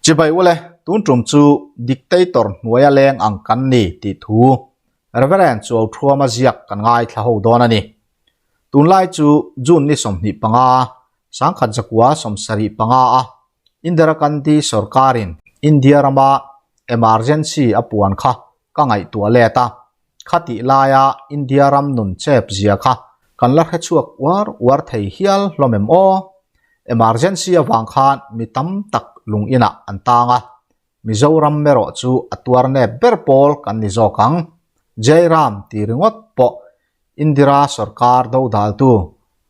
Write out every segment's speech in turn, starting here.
Chibai ule, tun tum chu dictator hnuaia leng ang kan ni tih thu Reverend Chuau Thuama ziak kan ngaithla ho dawn a ni. Tunlai chu June ni 25, 1975 a Indira Gandhi sorkarin India rama emergency a puan kha ka ngaihtuah let a, khatih laia India ram nun chep zia kha kan la hrechhuak uar uar thei hial hlawm em aw? Emergency avang khan mi tam tak lung inah an tang a, Mizoram erawh chu a tuar nep ber pawl kan ni zawk ang. Jairam ti ringawt pawh Indira sorkar dodaltu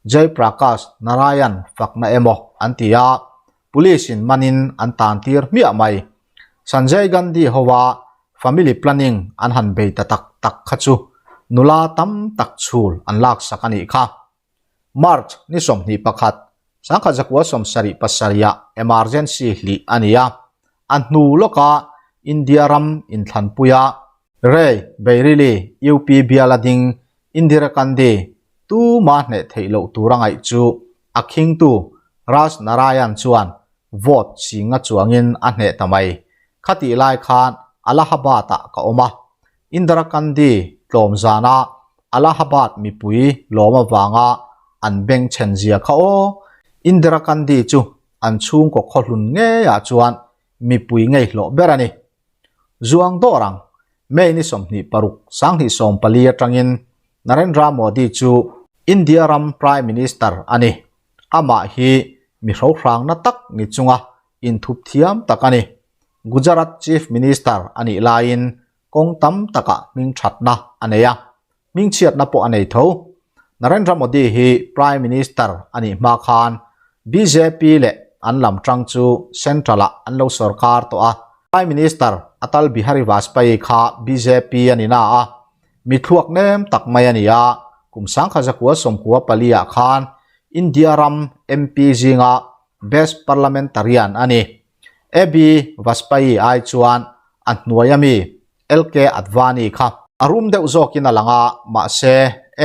Jai Prakash Narayan fakna emaw an ti a, Police in manin an tan tir hmiah mai. Sanjay Gandhi hoa family planning an han bei ta tak tak kha chu nula tam tak chhul an laksak a nih kha. March ni 21, 1977 ah emergency hlih a ni a, a hnu lawka India ram inthlanpuia Ray Bareilly UP biala ding Indira Gandhi tuma hneh theih loh tura ngaih chu a khingtu Raj Narayan chuan vote singa chuangin a hneh ta mai. Khatih lai khan Allahabad-ah ka awm a. Indira Gandhi tlawm zana Allahabad mipui lawm avanga an beng chhen zia kha aw. Indira Gandhi chu an chhungkaw khawhlun ngeiah chuan mipui ngei hlawh ber a ni. Zuang dawr ang, May ni 26, 2014 atangin Narendra Modi chu India ram Prime Minister a ni. Amah hi mi hrohrangna tak ni chunga inthup thiam tak a ni. Gujarat Chief Minister a nih laiin kawng tam takah hming thatna a nei a, hming chhiatna pawh a nei tho. Narendra Modi hi Prime Minister a nih hma khan bjp leh an lam tang chu Central-ah an lo sorkar tawh a. Prime Minister Atal Bihari Vajpayee kha bjp a ni na a, mi thluak nem tak mai a ni a, kum 1994 ah khan India ram MP zinga Best Parliamentarian a ni. AB Vajpayee ai chuan a hnuai ami LK Advani kha a rum deuh zawkin a lang a, mahse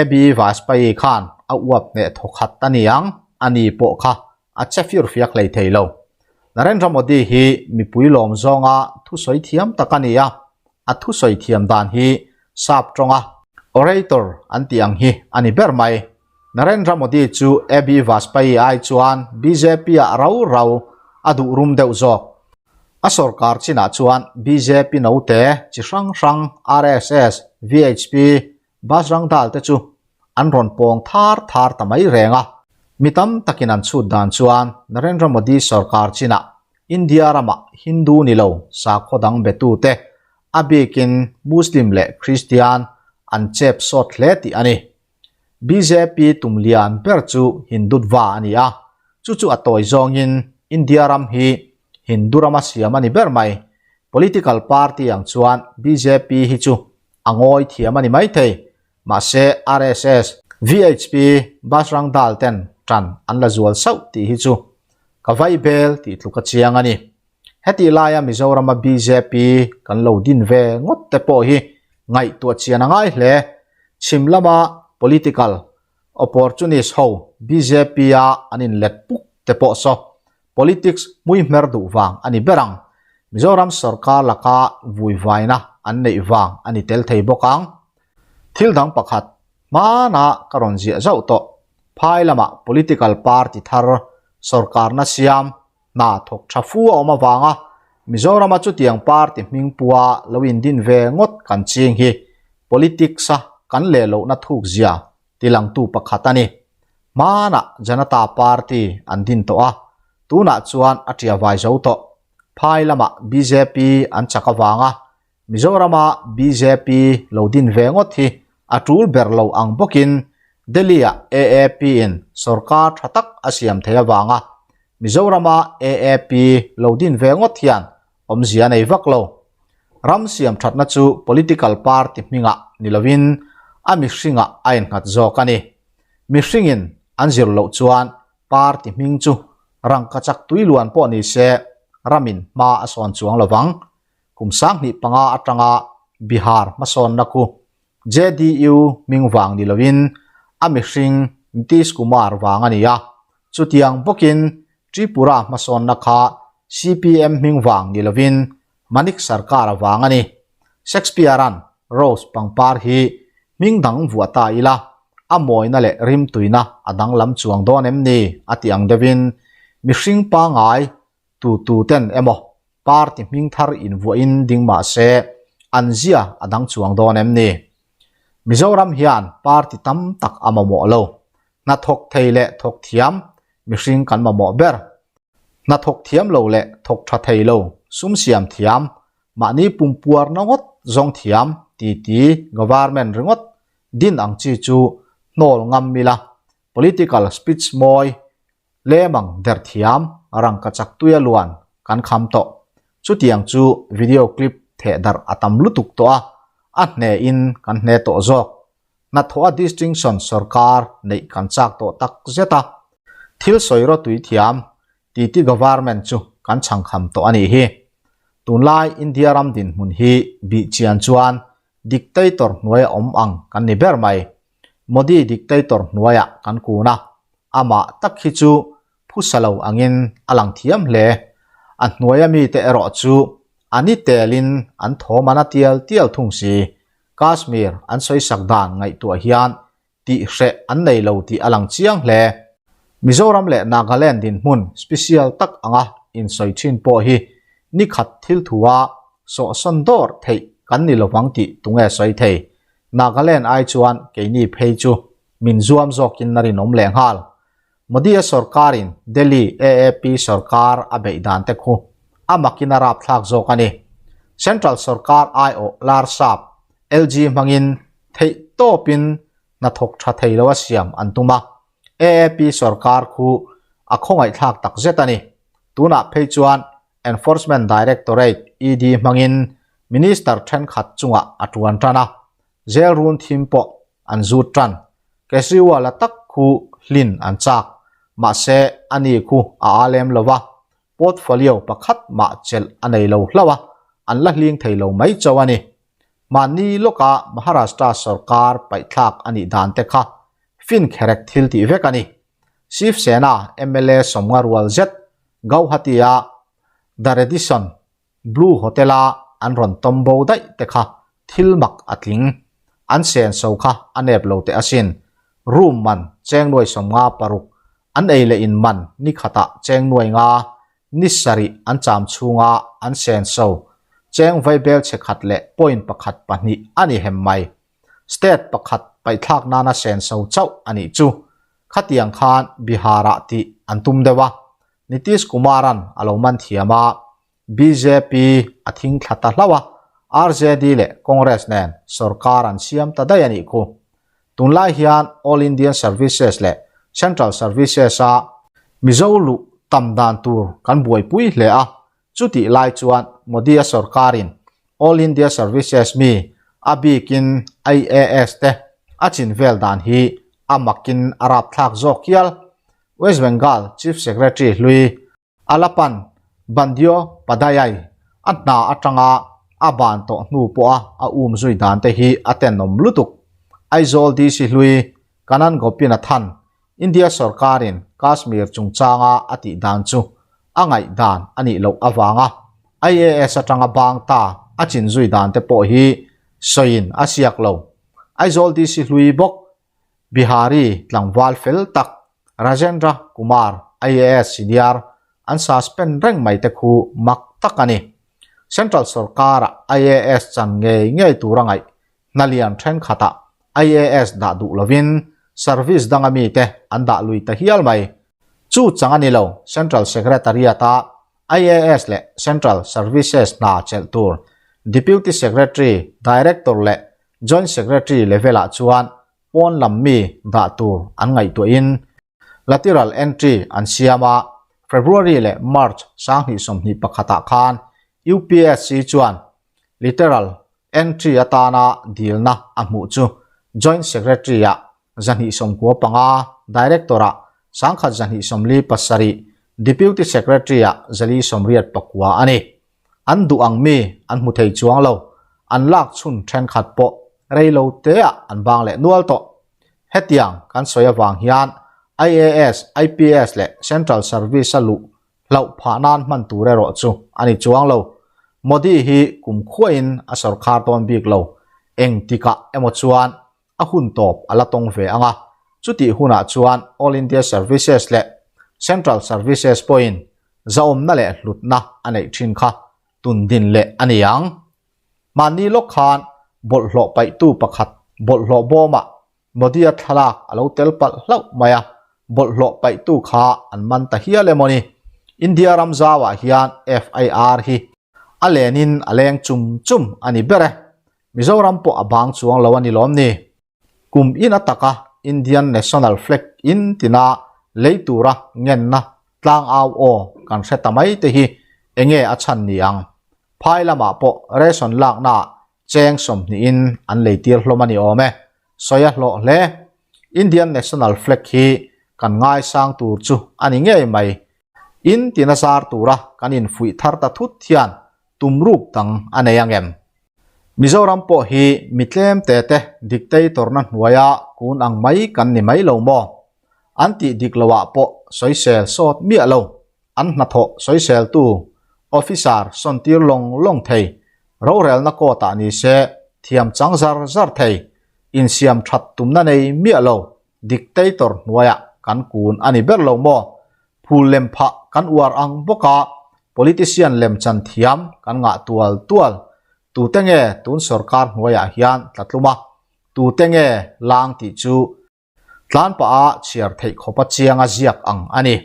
AB Vajpayee khan a uap hneh thawkhat a ni ang, a ni pawh kha a che fir fiak hlei thei lo. Narendra Modi hi mipui lawm zawnga thusawi thiam tak a ni a, a thusawi thiam dan hi sap tawnga orator an tih ang hi a ni ber mai. Narendra Modi chu AB Vajpayee ai chuan bjp ah rau rau a duh rum deuh zawk. A sorkar chinah chuan bjp note chi hrang hrang RSS, VHP, Bajrang Dal te chu an rawn pawng thar thar ta mai reng a. Mi tam takin an chhut dan chuan Narendra Modi sorkar chinah India ramah Hindu ni lo sakhaw dang betute a bikin Muslim leh Christian an chep sawt hle tih a ni. Bjp tum lian ber chu Hindutva a ni a, chu chu a tawi zawngin India ram hi Hindu rama siam a ni ber mai. Political party ang chuan bjp hi chu a ngawi thiam a ni mai thei. Mahse RSS, VHP, Bajrang Dal ten tan an la zual sauh tih hi chu ka vai bel tih tluk a chiang a ni. Hetih laia Mizorama bjp kan lo din ve ngawt te pawh hi ngaihtuah chian a ngai hle. Chhim lama political opportunist ho bjp a an inlet puk te pawh saw politics hmui hmer duh vang a ni ber ang. Mizoram sorkar laka vuivaina an neih vang a ni tel thei bawk ang. Thil dang pakhat, hmana ka rawn ziah zauh tawh, phai lama political party thar sorkarna siam hna thawk tha fu a awm avanga Mizorama chutiang party hming pua lo indin ve ngawt kan ching hi politics a kan leh lohna thuk zia tilangtu pakhat a ni. Hmanah Janata Party an din tawh a, tunah chuan a tia vai zo tawh. Phai lamah bjp an chak avanga Mizorama bjp lo din ve ngawt hi a tul ber lo ang bawkin Delhi-ah AAP in sorkar tha tak a siam thei avanga Mizorama AAP lo din ve ngawt hian awmzia nei vak lo. Ram siam thatna chu political party hmingah ni lovin a mihringah a innghat zawk a ni. Mihringin an zir loh chuan party hming chu rangkachak tuiluan pawh ni se ramin hma a sawn chuang lovang. Kum 2005 atanga Bihar hmasawnna khu JDU hming vang ni lovin a mihring Nitish Kumar vang a ni a. Chutiang bawkin Tripura hmasawnna kha CPM hming vang ni lovin Manik Sarkar avang a ni. Shakespeare-a'n Rose pangpar hi hming dang vuah ta ila, a mawina leh rimtuina a danglam chuang dawn em ni a tih ang deuhin mihring pangngai tu tu ten emaw party hming thar invuahin ding mah se an zia a dang chuang dawn em ni? Mizoram hian party tam tak a mamawh lo. Hnathawk thei leh thawk thiam mihring kan mamawh ber. Hnathawk thiam lo leh thawk tha thei lo, sum siam thiam, mahni pumpuar na ngawt zawng thiam titi government ringawt din ang chi chu hnawl ngam ila, political speech mawi lemang der thiam rangka chak tuia luan kan kham tawh. Chutiang chu video clip theh darh a tam lutuk tawh a, a hne in kan hne tawh zawk. Hnathawh a distinction sorkar neih kan chak tawh tak zet a, thil sawi rawtui thiam titi government chu kan chhangkham tawh a nih hi. Tunlai India ram dinhmun hi bih chian chuan dictator hnuaia awm ang kan ni ber mai. Modi dictator hnuaiah kan kun a, amah tak hi chu phusa lo angin a lang thiam hle. A hnuaia mite erawh chu a ni telin an thawm an a tial tial thung si. Kashmir an sawisak dan ngaihtuah hian tih hreh an nei lo tih a lang chiang hle. Mizoram leh Nagaland dinhmun special tak anga insawi thin pawh hi ni khat thil thua sawhsawn dawr theih kan ni lovang tih tunge sawi thei. Nagaland ai chuan keini phei chu min zuam zawkin a rinawm leh nghal. Modi-a sorkarin Delhi AAP sorkar a beih dan te khu a makin a rapthlak zawk a ni. Central sorkar aiawh Larsap, LG hmangin theih tawpin hnathawk tha thei lo a siam an tum a, AAP sorkar khu a khawngaihthlak tak zet a ni. Tunah phei chuan Enforcement Directorate, ED, hmangin Minister thenkhat chungah a tuan tan a, Jail run thim pawh an zut tan. Kejriwal-a tak khu hlin an chak. Mahse, ani khu a a lem lo va, portfolio pakhat mah chelh a nei lo hlauh a, an la hling thei lo mai chauh a ni. Mahni lawka Maharashtra sorkar paihthlak a nih dan te kha fin kherek thil tih vek a ni. Shiv Sena mla sawmnga rual zet Gauhati-a The Radisson Blue Hotel-a an rawn tawm bo daih te kha thil mak a tling. An senso kha a nep lo teh asin. Room man cheng nuai 56, an ei leh in man ni khatah cheng nuai nga, ni sarih an cham chhunga an senso cheng vaibel chhe khat leh point pakhat pahnih a ni hem mai. State pakhat paihthlak nana senso chauh a nih chu. Khatiang khan Bihar-ah tih an tum deuh a. Nitish Kumar-a'n a lo man thiam a, bjp a thing thla ta hlauh a, RJD leh Congress nen sorkar an siam ta daih a nih khu. Tunlai hian All Indian Services leh Central Services-a Mizo luh tam dan tur kan buaipui hle a, chutih lai chuan Modi-a sorkarin All India Services mi a bikin IAS te a chin vel dan hi a makin a rapthlak zawk hial. West Bengal Chief Secretary hlui Alapan Bandyopadhyay a hna atanga a ban tawh hnu pawha a um zui dan te hi a tenawm lutuk. Aizawl DC hlui Kanan Gopinathan India sorkarin Kashmir chungchanga a tih dan chu a ngaihdan a nih loh avanga IAS atanga bang ta a chin zui dan te pawh hi sawiin a siak lo. Aizawl DC hlui bawk Bihari tlangval fel tak Rajendra Kumar IAS senior an suspend reng mai te khu mak tak a ni. Central sorkara IAS chan ngei ngei tura ngaih hnalian thenkhatah IAS dah duh lovin service danga mite an dah lui ta hial mai. Chu chang a ni lo, Central Secretariat-a IAS leh Central Services hna chelh tur Deputy Secretary, Director leh Joint Secretary level-ah chuan pawn lam mi dah tur an ngaihtuahin lateral entry an siam a, February leh March 2021-ah khan UPSC chuan literal entry atana dilna a hmuh chu Joint Secretary-ah 295, Director-ah 1247, Deputy Secretary-ah 489 a ni. An duh ang mi an hmu thei chuang lo, an lak chhun thenkhat pawh rei lo teah an bang leh nual tawh. Hetiang kan sawi avang hian IAS, IPS leh Central Service-a luh Hlauh phah nan hman tur erawh chu a ni chuang lo. Modi hi kum khuain a sawrkhar dawn bik lo. Eng tikah emaw chuan a hun tawp a la tawng ve ang a, chutih hunah chuan All India Services leh Central Services pawhin zahawmna leh hlutna a neih thin kha tun din leh a ni ang. Mahni lawk khan bawlhhlawh paihtu pakhat bawlhhlawh bawmah Modi-a thlalak a lo tel palh hlauh mai a, bawlhhlawh paihtu kha an man ta hial emaw ni? India ram zauah hian FIR hi a lenin a leng chum chum a ni ber e. Mizoram pawh a bang chuang lo a ni lawm ni? Kum in a taka Indian National Flag in tina lei tura ngenna tlang au aw kan hre ta mai te hi enge a chhan ni ang? Phai lamah pawh ration laknaah cheng sawmhnihin an leitir hlawm a ni awm e. Sawi a hlawh hle. Indian National Flag hi kan ngaisang tur chu a ni ngei mai. In tina zar tura kan infuih thar ta thut hian tum ruk dang a nei ang em? Mizoram pawh hi mi tlem te te dictator-na hnuaia kun ang mai kan ni mai lo maw? An tih dik loah pawh sawisel sawt miah lo. An hnathawh sawiseltu officer sawntir lawng lawng thei, rorelna court-ah ni se thiam chang zar zar thei, insiam that tumna nei miah lo dictator hnuaiah kan kun a ni ber lo maw? Phul lem phah kan uar ang bawka politician lem chan thiam kan ngah tual tual. Tute nge tun sorkar hnuaiah hian tla tlum a, tute nge lang tih chu tlan pah a chhiar theih khawpa chianga ziak ang a ni.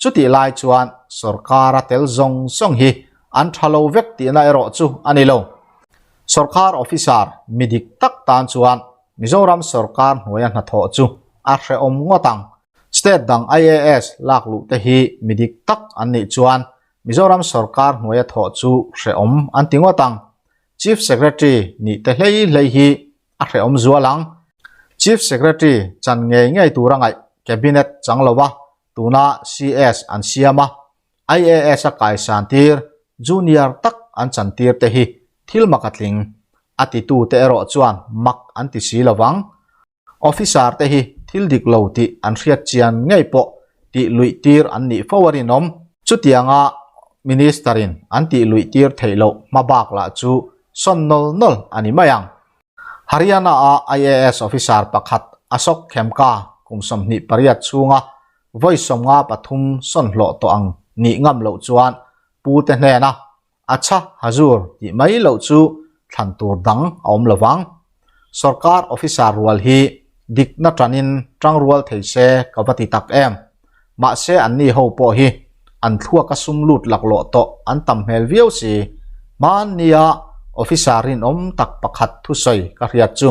Chutih lai chuan sorkara tel zawng zawng hi an tha lo vek tihna erawh chu a ni lo. Sorkar officer mi dik tak tan chuan Mizoram sorkar hnuaia hnathawh chu a hrehawm ngawt ang. State dang IAS lak luh te hi mi dik tak an nih chuan Mizoram sorkar hnuaia thawh chu hrehawm an ti ngawt ang. Chief Secretary nih te hlei hlei hi a hrehawm zual ang. Chief Secretary chan ngei ngei tura ngaih Cabinet chang lova tuna CS an siam a, IAS a kaisan tir junior tak an chan tir te hi thil mak a tling. A titute erawh chuan mak an ti si lovang. Officer te hi thil dik lo tih an hriat chian ngei pawh tih luih tir an nih fo a rinawm. Chutianga Minister in an tih luih tir theih loh hma bak lah chu sawn nawl nawl a ni mai ang. Haryana-a IAS officer pakhat Ashok Khemka kum 28 chhunga vawi 53 sawn hlawh tawh ang nih ngam loh chuan pu te hnena Acha Hazur tih mai loh chu thlan tur dang a awm lo vang. Sorkar officer rual hi dikna tanin tangrual thei se ka va ti tak em. Mahse anni ho pawh hi an thluaka sum lut laklawh tawh an tam hmel viau si. Hmannia officer rinawm tak pakhat thusawi ka hriat chu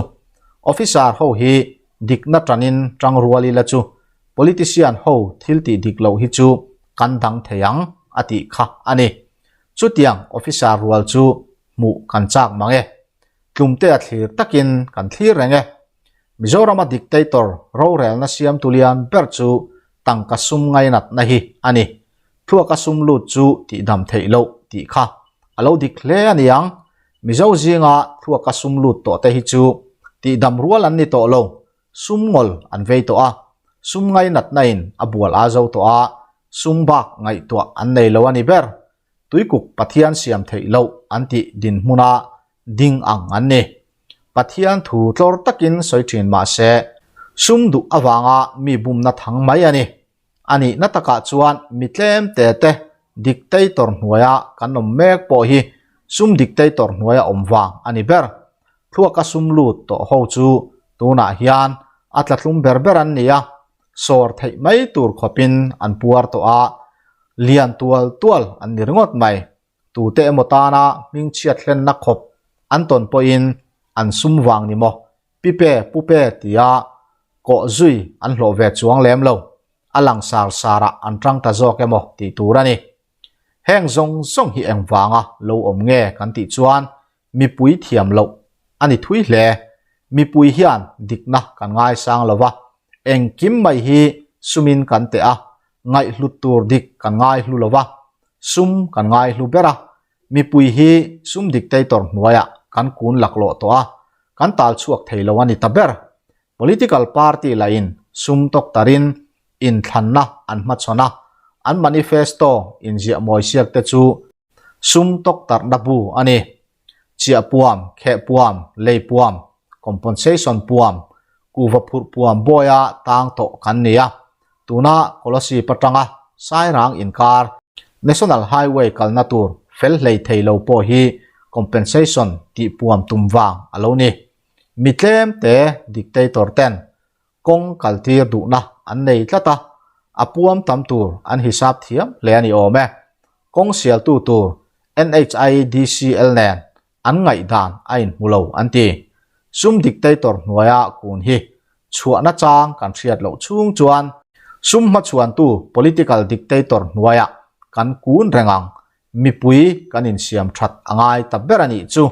officer ho hi dikna tanin tangrual ila chu politician ho thil tih dik loh hi chu kan dang thei ang a tih kha a ni. Chutiang officer rual chu hmuh kan chak mang e. Tlumte a thlir takin kan thlir reng e. Mizorama dictator rorelna siamtu lian ber chu tangka sum ngainatna hi a ni. Thluaka sum lut chu tihdam theih loh tih kha a lo dik hle a ni ang. Mizo zinga thluaka sum lut tawh te hi chu tihdam rual an ni tawh lo. Sum ngawl an vei tawh a, sum ngainatna in a bual a zo tawh a, sum bak ngaihtuah an nei lo a ni ber. Tuikuk Pathian siam theih loh an tih dinhmuna ding ang an ni. Pathian thu tlawr takin sawi thin mah se, sum duh avanga mi bumna thang mai a ni. A nihna takah chuan mi tlem te te dictator hnuaia kan awm mek pawh hi sum dictator hnuaia awm vang a ni ber. Thluaka sum lut tawh ho chu tunah hian a tlatlum ber ber an ni a, sawr theih mai tur khawpin an puar tawh a, lian tual tual an ni ringawt mai. Tute emaw tana hmingchhiat hlenna khawp an tawn pawhin an sum vang ni maw? Pipe, pupe tia kawh zui an hlawh ve chuang lem lo. A lang sar sarah an tang ta zawk emaw tih tur a ni. Heng zawng zawng hi engvanga lo awm nge kan tih chuan mipui thiam loh a ni thui hle. Mipui hian dikna kan ngaisang lo va, engkim mai hi sumin kan teh a, ngaihhlut tur dik kan ngaihlu lo va, sum kan ngaihlu ber a. Mipui hi sum dictator hnuaiah kan kun laklawh tawh a, kan tal chhuak thei lo a ni ta ber. Political party lahin sum tawk tarin inthlanna an hmachhawn a, An manifesto inziah mawi siak te chu sum tawktarhna bu a ni. Chiah puam, kheh puam, lei puam, compensation puam, kuhva phurh puam bawia tang tawh kan ni a. Tuna Kolasib atanga Sairang inkar National Highway kalna tur fel hlei thei lo pawh hi compensation tih puam tum vang a lo ni. Mi tlem te dictator ten kawng kaltir duhna an nei tlat a, a puam tam tur an hisap thiam hle a ni awm e. Kawng sialtu tur NHIDCL nen an ngaihdan a inhmu lo an ti. Sum dictator hnuaia kun hi chhuahna chang kan hriat loh chhung chuan sum hmachhuantu political dictator hnuaiah kan kun reng ang, mipui kan insiam that a ngai ta ber a nih chu.